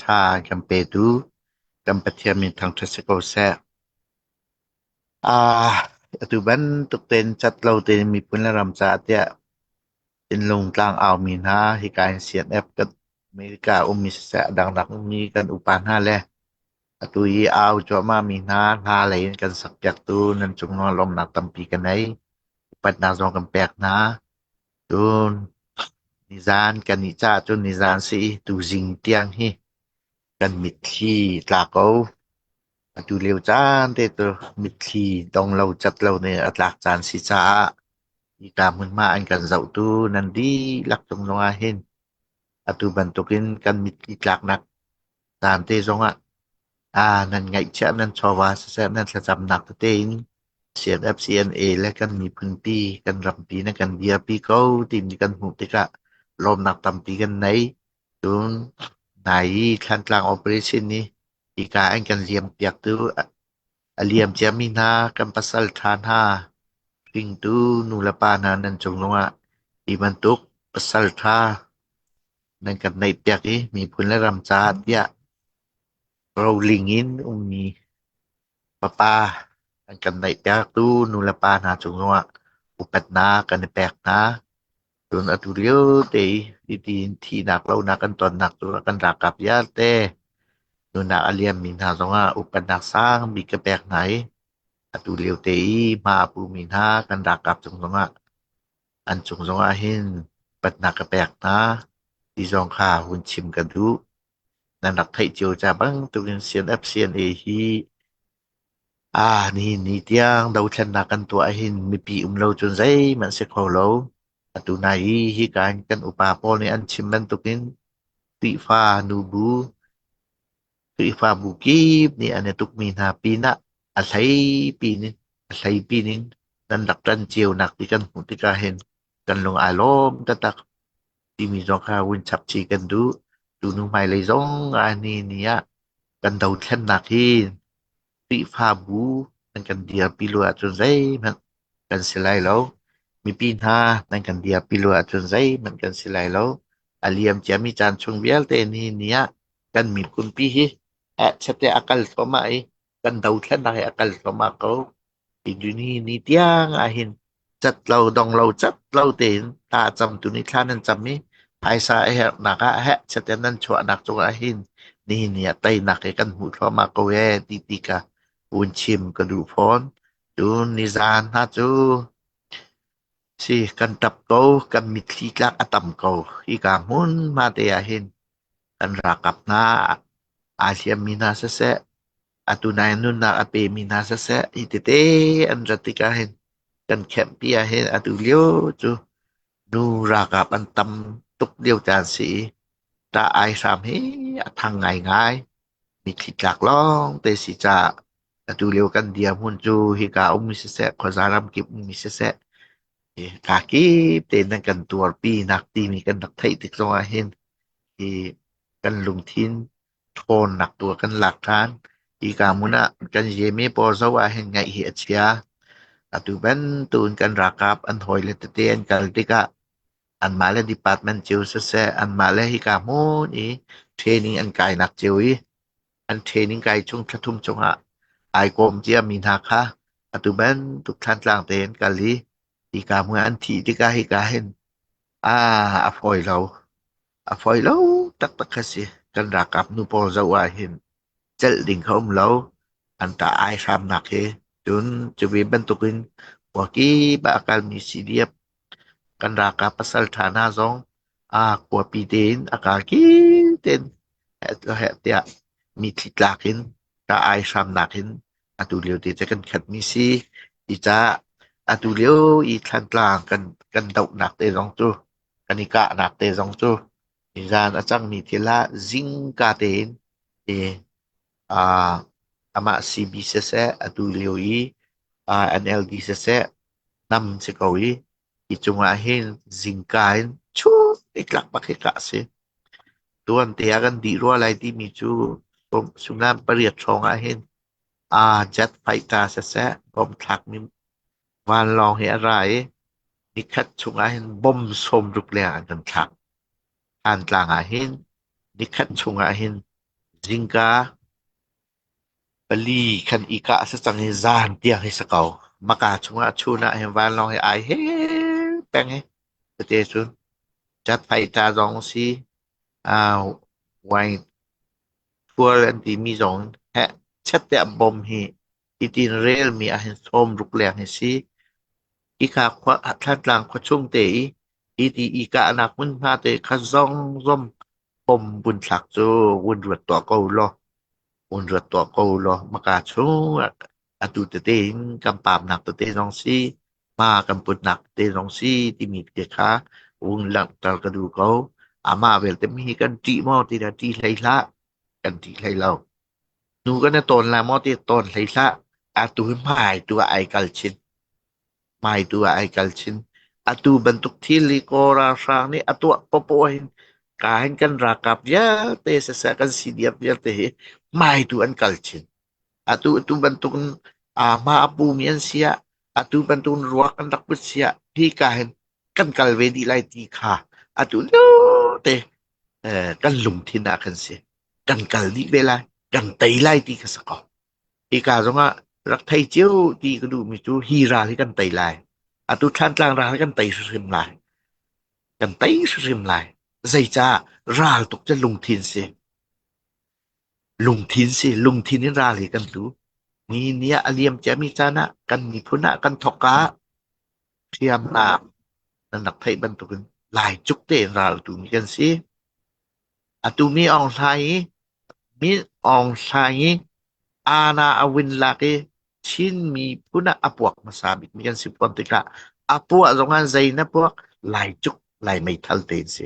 ṭha an kan petu kan Pathian min thangṭhat si ko seh. Ah, atu bantuk tein cat lo tein miphun le ram caah tiah thinlung tlang aumi hna hika in CNF kan America ummi siseh a dangdang ummi kan upa hna le atu i au cuahmah mi hna hla lei in kan sakpiaktu nan cung lawmnak tampi ka nei. Upatnak zong kan pek hna. Cun nizaan kan ih caah cun nizaan si i tuzing tiang hi kan mitthli tla ko. Atu lio caan te cu mitthli dong lo cat lo nih a tlak caan si caah hika hmunhma an kan zohtu nan dihlak cung zongah hin atu bantukin kan mitthli tlaknak caan te zongah nan ngaihchiah nan chawva siseh nan thlacamnak tete in CNF CNA le kan miphunpi kan rampi na kan dirpi ko timi kan hmuh tikah lawmnak tampi kan nei. Cun nai i Thlantlang operation nih hika an kan liampiaktu a liam ciami hna kan pasal ṭha hna hringtu nulepa hna nan cung zongah hi bantuk pasal ṭha nan kan neihpiak i miphun le ram caah tiah roling in ummi papa an kan neihpiaktu nulepa hna cung zongah upatnak kan i pek hna. Cun atu lio te i hitin thihnak lonak kan tonnak cu kan ralkap vialte nunnak a liammi hna zongah upatnak sang bik ka pek hna i atu lio te i hma a pumi hna kan ralkap cung zongah an cung zongah hin upatnak ka pek hna ti zong kha hun chim ka duh. Nan rak theih cio ca bantukin CNF CNA hi nihin ni tiang dothlennak kan tuah ahhin mipi um lo cun zeihmanh si kho lo. Atu nai i hika in kan upa pawl nih an chim bantukin Khrihfa nubu, Khrihfabu kip nih an i tukmi hna pinah a hleipi in a hleipi in nan rak ṭan cionak ti kan hmuh tikah hin kan lung aa lawm taktak timi zong kha vun chap chih kan duh. Tunu hmailei zong ah ni ni ah kan dothlennak hi Khrihfabu nan kan dirpi lo ahcun zeihmanh kan si lai lo. Mipi hna nan kan dirpi lo ahcun zeihmanh kan si lai lo. A liam ciami caan chung vialte ni ni ah kan miphunpi hi hehchet a kal thluahmah i kan dothlennak hi a kal thluahmah ko. Hi ni ni tiang ah hin cat lo dong lo cat lo tein thla a camtu nih thla nan cam i phaisa a herhnak ah hehchet in nan chuahnak cungah hin nihin ni ah teinak hi kan hmuh thluahmah ko ee ti ti ka vun chim ka duh fawn. Cun nizaan hna cu si kan ṭap ko, kan mitthli tlak a tam ko. Hika hmunhma te ah hin kan ralkap hna aa hliammi hna siseh, atu nai nunnak a pemi hna siseh, hi tete an rat tikah hin kan khenhpi ah hin atu lio cu nu ralkap an tam tuk lio caan si i ṭah ai hram hi a thang ngaingai. Mitthli tlak lawng te si caah atu lio kan dirhmun cu hika ummi siseh, khuaza ramkip ummi siseh, hi kip tein nan kan tuarpi nak timi kan rak theih tik zongah hin hi kan lungthin ṭhawnnak tu ah kan lak ṭhan. Hika hmun ah kan yemi pawl zoh ah hin ngaih hi a chia. Atu bantukin kan ralkap an hawile tete an kal tikah anmah le department cio siseh, anmah le hika hmun i training an kainak cio i an training kai chung thla thum chungah ai kawm ciami hna kha atu bantuk thlantlang tein kal i hika hmun an thih tikah hika hin a fawi lo. A fawi lo taktak kha si. Kan ralkap nu pawl zoh ah hin celh ding kha um lo. An ṭah ai hramnak hi. Cun cuve bantukin khua kip ah a kalmi CDF kan ralkap pasal ṭha hna zong a khuapi tein a kal kil tein heh tiah mitthli tlak in ṭah ai hramnak in atu lio te cu kan khatmi si. Hi caah atu lio i Thlantlang kan dohnak te zong cu kan i kahnak te zong cu nizan a cangmi thil ah zingka tein i amah CB siseh atu lio i NLD siseh nam si ko i hi cungah hin zingka in chun nitlak bak hi kah a si. Tuan te ah kan dih rua lai timi cu suimilam pariat hrawng ah hin jet fighter siseh bomb thlakmi vanlawng hi a ra i nikhat chungah hin bomb 60 leng an kan thlak. Thantlang ah hin nikhat chungah hin. Zingka pali khan i kah a si cang i zan tiang hi si ko. Maka chungah chun ah hin vanlawng hi ai he peng hi. Tete cun cat fighter zong si, uh, wine fuel an timi zong heh chet te a bom hi hitin relmi ah hin 60 leng hi si. Hika khua Thantlang khua chung te i hi ti i kahnak hmunhma te kha zong zom bom vun thlak cu vun ruat tuah ko law vun ruat tuah ko law maka chung ah atu tete in kan pamnak tete zong si hma kan putnak tete zong si timi te kha vung langhter ka duh ko. Amah belte mi hi kan ṭih maw ti dah ṭih hlei hlah kan ṭih hlei lo. Nu kan i tawn lai maw ti tawn hlei hlah. Atu hi hmai tu ah ai kal chin. Hmai tu ah ai kal chin. Atu bantuk thil hi Kawl ralhrang nih a tuah popoh hin ka hin kan ralkap vialte siseh kan CDF vialte hi hmai tu an kal chin. Atu atu bantuk in aa hma a pumi an si ah atu bantuk in ruak an rak put si ah hi ka hin kan kal ve dih lai ti kha atu lio te kan lungthin ah khan si. Kan kal dih ve lai, kan tei lai ti kha si ko. Hika zongah rak thei cio ti ka duhmi cu hi ral hi kan tei lai. Atu Thlantlang ral hi kan tei hrimhrim lai. Kan tei hrimhrim lai. Zeicah ral tuk cu lungthin si. Lungthin si. Lungthin in ral hi kan tu. Ni ni ah a liam ciami caan ah kan miphun ah kan thawk ah hriamnam nan rak theih bantukin lai cuk tein ral tumi kan si. Atu mi Aung Hlaing i Min Aung Hlaing i aana a win lak i Chin miphun ah a puak hmasa bikmi kan si fawn tikah a puah zongah zei na puak Laicuk Lai meithal te an si.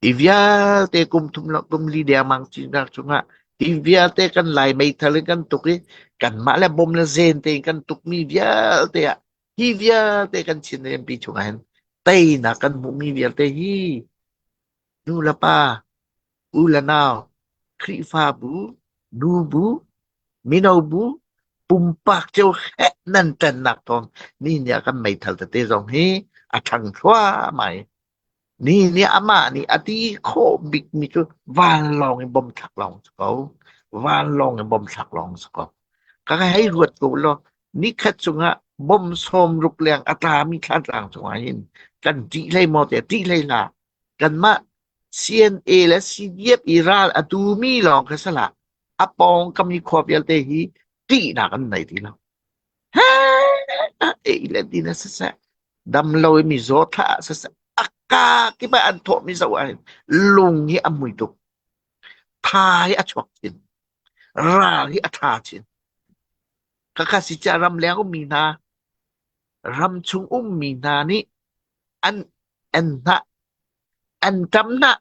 Hi vialte kum thum le kum li dengmang cinak chungah hi vialte kan Lai meithal in kan tuk i kanmah le bom le zen tein kan tukmi vialte ah hi vialte kan Chin rampi chungah hin teinak kan hmuhmi vialte hi nu le pa u le nau, Khrihfabu, nubu, mino bu, pumpak cio heh nan ṭannak thawng ni nih a kan meithal tete zong hi a ṭhang thluahmah i ni nih amah nih a ti khawh bikmi cu vanlawng in bom thlak lawng si ko. Vanlawng in bom thlak lawng si ko. Ka hei ruat ko law nikhat chungah bom 60 leng a tlami thlantlang cungah hin kan ṭih hlei maw tiah ṭih hlei hlah. Kanmah CNA le CDF i ral a tumi lawng kha si hlah. A pawngkam i khua vialte hi ṭihnak an nei ti lo. Ei le din ah siseh, dam lo i mizaw thlah ah siseh, a ka kip ah an thawhmi zoh ahhin lung hi a mui tuk. Tha hi a chuak chin. Ral hi a ṭha chin. Khakha si ciah ramleng ummi hna, ramchung ummi hna nih an an hnah an ṭam hnah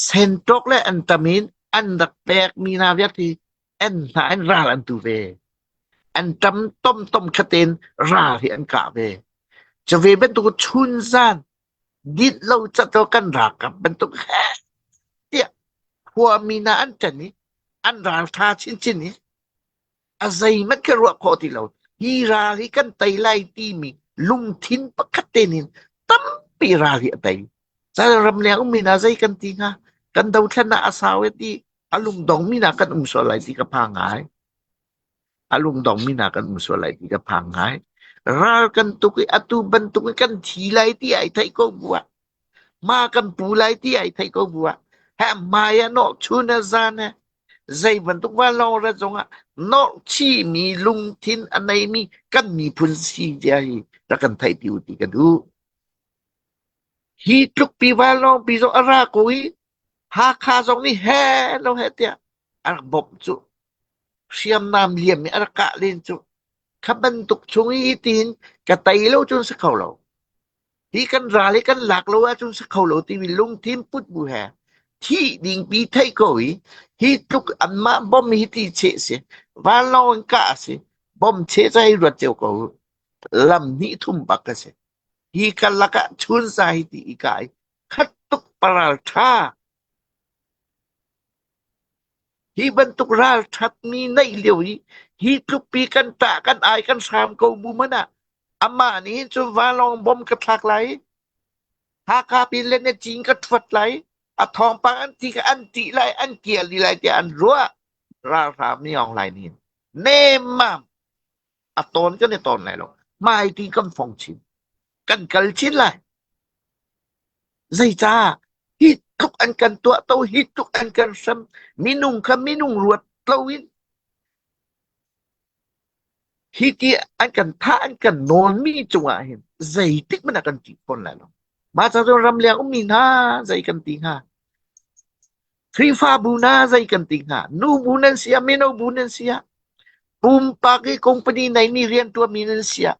sentawk le an ṭam in an rak pekmi hna vialte an hnah in ral an tu ve. An ṭam tomtom khatin ral hi an kah ve. Cu ve bantuk chunzan dinh lo cat kan ralkap bantuk he tiah khuami hna an ṭan i an ralṭha chinchin i a zeihmanh khi ruah khawh ti lo. Hi ral hi kan tei lai timi lungthin pakhat te nin tampi ral hi a tei. Cal ramleng ummi hna zei kan ti hnga? Kan dothlennak a sau e ti a lungdongmi hna kan um sual lai ti ka phang ngai. A lungdongmi hna kan um sual lai ti ka phang ngai. Ral kan tuk i atu bantuk in kan thi lai ti ai theih ko bu ah ma kan pu lai ti ai theih ko bu ah he hmai ah nawh chun a zan he zei bantuk vanlawng rat zongah nawrh chihmi lungthin a neimi kan miphun si zia hi rak kan theih ti u ti ka duh. Hi tluk pi vanlawng pi zong a ra ko i Hakha zong nih he lo he tiah a rak bawmh cu. Hriamnam liam nih a rak kah len cu. Kha bantuk chung i tiin ka tei lo cun si kho lo. Hi kan ral hi kan lak lo ahcun si kho lo timi lungthin put bu he thih ding pi theih ko i hi tluk anmah bom hi ti cheh si vanlawng in kah a si bom cheh ca hi ruat cio ko lam hnih thum bak a si hi karlak ah chun sa hi ti i kai khat tuk paral tha hi bantuk ral thatmi neih lio i hi tluk pi kan tah kan ai kan hram ko bu man ah amah nih cun vanlawng bom ka thlak lai Hakha pin le na cing ka thuat lai. A thawngpang an ti kha an ṭih lai, an kial dih lai tiah an ruah. Ralhrang nih Aung Hlaing nih nemmam a tawn kan i tawn lai lo. Hmaiti kan fong chin. Kan kal chin lai. Zeicah hi tluk an kan tuah to, hi tluk an kan hrem, minung kha minung ruat loin hi ti an kan thah an kan nawnmi cungah hin zeitik hmanh ah kan ṭih fawn lai lo. Mah ca cun ramleng ummi hna zei kan ti hnga? Khrihfabu hna zei kan ti hnga? Nubu nan si ah, mino bu nan si ah, pumpak i company neimi rianṭuanmi nan si ah,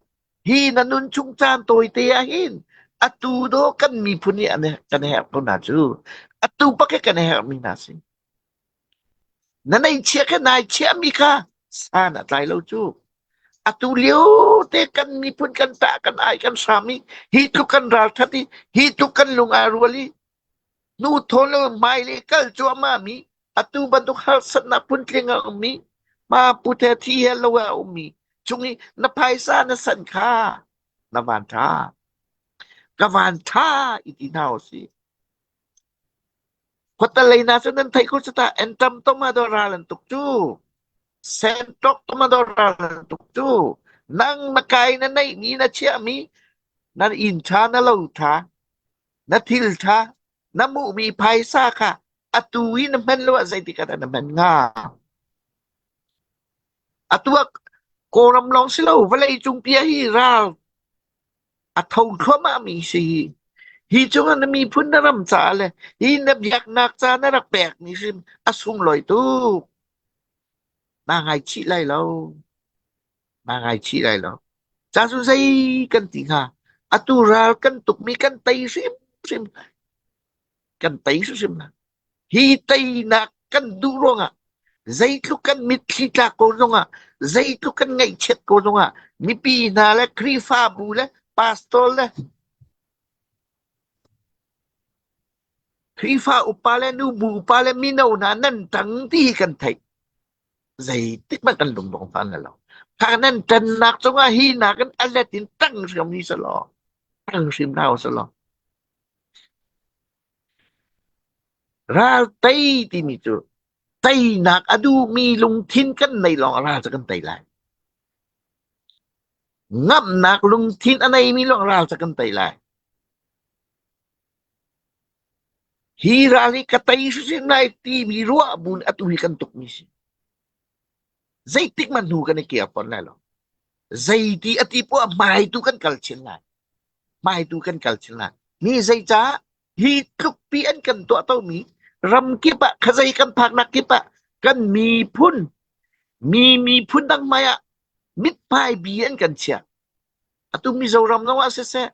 hi na nun chung caan tawite ah hin atu dawh kan miphun nih kan herh ko hna cu. Atu bak hi kan herhmi hna si. Na neihchiah kha nai chiahmi kha san a tlai lo cu. Atu lio te kan miphun kan tah kan ai kan hram i hi tluk kan ralthat i hi tluk kan lung aa rual i hnu thawn lo hmailei kal cuahmah mi atu bantuk harsatnak phuntling a ummi ma pu the thi he lo a ummi chung i na phaisa na san kha na van tha ka van tha i ti hna usih. Khuatalei hna cu nan theih ko cu ta entam tomato ral an tuk cu. Sentok tomato ral an tuk cu. Nang na kai na neihmi na chiahmi na inn ṭha na lo ṭha na thil ṭha na hmuhmi phaisa kha atu i na hman lo ah zeitik ah dah na hman hnga? Atu ah Kawlram lawng si lo vawlei cung pi ah hi ral a tho thluahmahmi si hi. Hi cungah na miphun na ram caah le hi na biaknak ca na rak pekmi hrim a sunglawi tuk. Naa ngaichih lai lo. Naa ngaichih lai lo. Ca cu zei kan ti hnga? Atu ral kan tukmi kan tei hrimhrim. Kan tei hrimhrim la. Hi teinak kan duh ruangah zeitluk kan mitthli tlak ko zongah zeitluk kan ngaihchiat ko zongah mipi hna le Khrihfabu le pastor le Khrihfa upa le nubu upa le mino hna nan ṭang ti hi kan theih. Zeitik hmanh kan lungdong hna lo. Kha nan ṭannak cungah hi nakin a let in ṭang hrim ni selaw, ṭang hrim hna uselaw. Ral tei timi cu teinak a duhmi lungthin kan neih lawng ral cu kan tei lai. Ngamhnak lungthin a neimi lawng ral cu kan tei lai. Hi ral hi ka tei hrimhrim lai timi ruah bu nih atu hi kan tukmi si. Zeitik hmanh hnu kan i kir fawn lai lo. Zeiti a ti poah hmai tu kan kal chin lai. Hmai tu kan kal chin lai. Mi zeicah hi tluk pi an kan tuah tomi ram kip ah khazei kan phaknak kip ah kan miphun mi miphun dang hmai ah mithmai bi an kan chiah. Atu Mizoram zong ah siseh,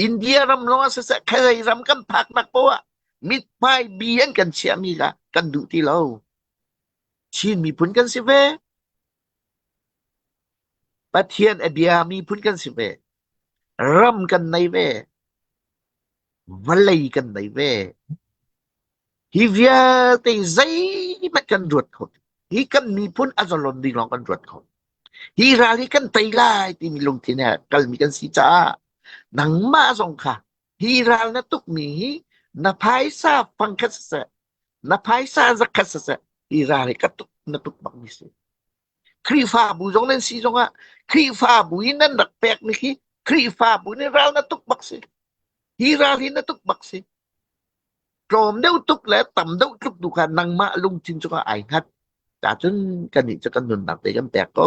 India ram zong ah siseh, khazei ram kan phaknak poah ah mithmai bi an kan chiahmi kha kan duh ti lo. Chin miphun kan si ve. Pathian a bia miphun kan si ve. Ram kan nei ve. Vawlei kan nei ve. Hi vialte zeihmanh kan ruat kho. Hi kan miphun a zalon ding lawng kan ruat kho. Hi ral hi kan tei lai timi lungthin he kalmi kan si caah nangmah zong kha hi ral na tukmi hi na phaisa fangkhat siseh na phaisa zakhat siseh hi ral hi ka tuk na tuk bakmi si. Khrihfabu zong nan si zongah Khrihfabu in nan rak pekmi khi Khrihfabu nih ral na tuk bak si. Hi ral hi na tuk bak si. Tlawm deuh tuk le tam deuh tluk tu kha nangmah lungthin cungah ai hngat. Cacun kannih cu kan nunnak te kan pek ko.